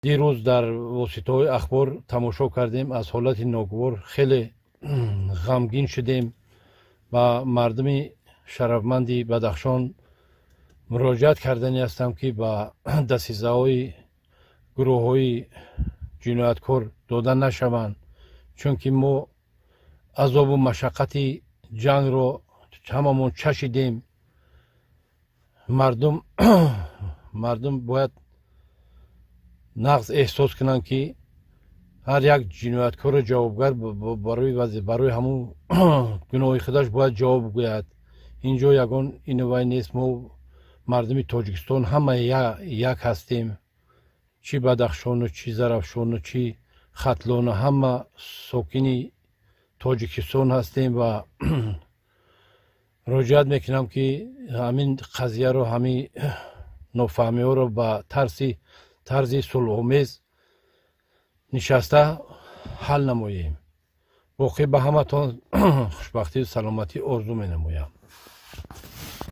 Дирӯз дар воситаҳои ахбор тамошо кардем, аз ҳолати ногувор хеле ғамгин шудем. Ба мардуми шарафманди Бадахшон муроҷиат кардани ҳастам, ки ба дасисаҳои гурӯҳҳои ҷинояткор дода нашаванд, чунки мо азобу машаққати ҷангро ҳамамон чашидем. Мардум бояд нағз эҳсос кунанд, ки ҳар як ҷинояткорро ҷавобгар барои ҳамун гуноҳи худаш бояд ҷавоб гӯяд. Ин ҷо ягон инувай нест. Мо мардуми Тоҷикистон ҳама як ҳастем, чӣ Бадахшону, чӣ Зарафшону, чӣ Хатлону, ҳама сокини Тоҷикистон ҳастем ва муроҷиат мекунам, ки ҳамин қазияро, ҳамин нофаҳмиҳоро ба тарзи сулҳомез нишаста ҳал намоем. Боқӣ ба ҳаматон хушбахтию саломатӣ орзу менамоям.